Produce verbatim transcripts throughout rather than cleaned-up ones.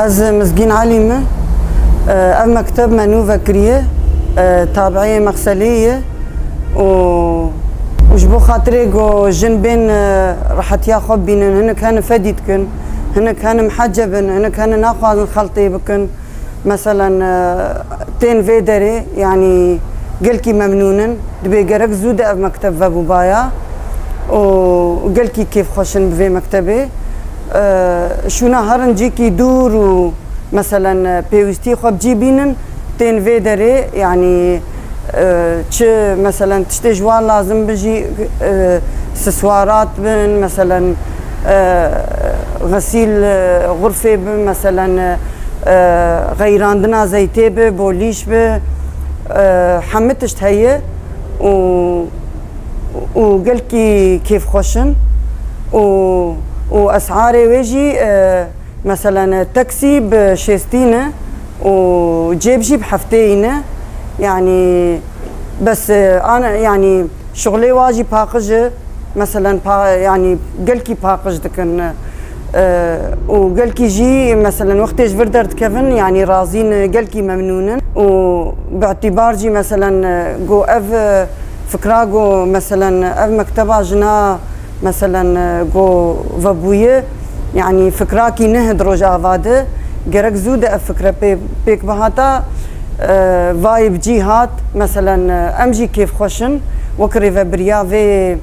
Ez Mizgîn Elî me. Ev mekteb me nû vekiriye, tabieyê Mexselê ye û, û ji bo xatirê ku jin bên rehetiya xwe bînin, hinek hene fedî dikin, hinek hene miheceb in, hinek hene naxwazin xeltê bikin. Meselen, e, tên vê derê, yanî gelkî memnûn in. Dibê gerek zû de ev mekteb vebûbaya û gelkî kêfxweş in bi vê mektebê. E, şûna herin cîkî dûr û, meselen, e, pêwîstî xwe bi cî bînin, tên vê derê, yanî, e, çi, meselen, tiştê ji wan lazim bi jî, e, siswarat bin, meselen, e, xesîl, e, xurfê bin, meselen, e, e, xeyrandina zeytê bi, bolîş bi, e, hemî tişt heye û, û gelkî kêfxweş in û, û esarê wê jî, e, meselen, e, teksî bi şêstî ne û cêb jî bi heftêyî ne. Yanî bes, e, an, yanî şixulê wa jî paqij e. Meselen, pa-, yanî gelkî paqij dikin, e, û gelkî jî, meselen, wextê ji vir derdikevin, yanî razî ne, gelkî memnûn in û bi îtîbar jî, meselen, e, ku ev, e, fikra ku, meselen, ev mekteba jina, meselen, e, ku vebûye, yanî fikrakî neh di Rojava de, gerek zû de ev fikre pê-, pêk bihata, e, vayê bi cî hat, meselen, e, em jî kêfxweş in, wek rêvebiriya vê,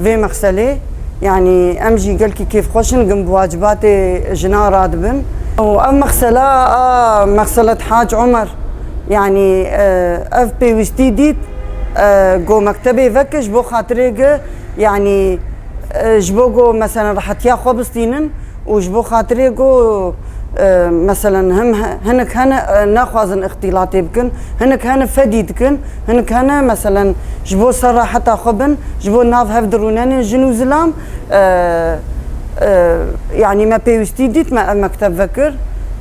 vê mexselê, yanî em jî gelkî kêfxweş in, gim bi wacibatê jinan radibin. Û ev mexsela a Mexselet Hac Omer, yanî, e, ev pêwîstî dît, e, ku mektebê veke ji bo xatirê ge, yanî, e, ji bo ku, meselen, rehetiya xwe bistînin, û ji bo xatirê ku, e, meselen, him he-, hinek hene, e, naxwazin îxtîlatê bikin, hinek hene fedî dikin, hinek hene, meselen, ji bo ser reheta xwe bin, ji bo nav hev dirûnenên jin û zilam, e, e, yanî me pêwîstî dît, me ev mekteb vekir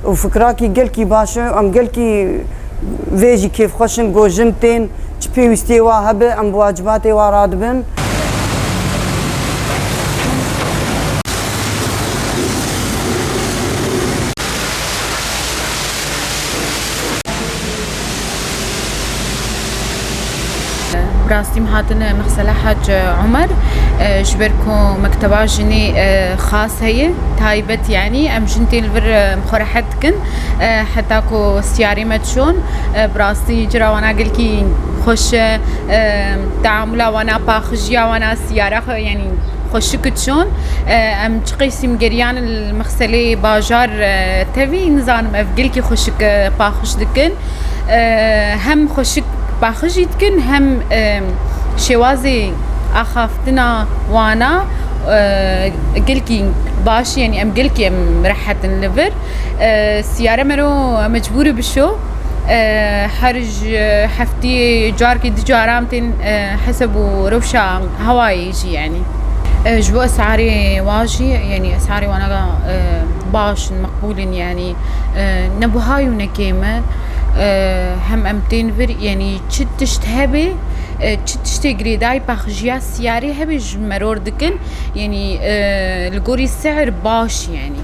û fikrakî gelkî baş e, em gelkî vê jî kêfxweş in, ku jin tên, çi pêwîstiyê wa hebe, em bi wacibatê wa radibin. Bi rastî em hatin Mexsela Hac Omer, e, ji ber ku mekteba jinê, e, xas heye, taybet, yanî em jin tên li vir, e, xwe rehet dikin, e, heta ku siyarê me diçon, e, bi rastî cira wana gelkî xweş e, e, teamula wana, paxijiya wana, siyara xwe, yanî xweşik diçon. E, em çi qeysî em geriyan li Mexselê bajar, e, tevî, nizanim ev gelkî xweşik, e, paxij dikin. E, hem xweşik paxij jî dikin, hem, e, şêwazê axaftina wana, e, gelkî baş, yanî em gelkî em rehet in li vir. E, siyare mero mecbûrî bişo. E, her ji heftiyê carkê du caran tên, e, heseb û rewşa hewayê jî, yanî. E, ji bo esarê wa jî, yanî esarê wana, e, baş in, meqbûl in, yanî, e, ne buha û ne kêm e. E, hem em tên vir, yanî çi tişt hebe, e, çi tiştê girêdayî paxijiya siyarê hebe ji meror dikin, yanî, e, li gorî sihr baş, yanî.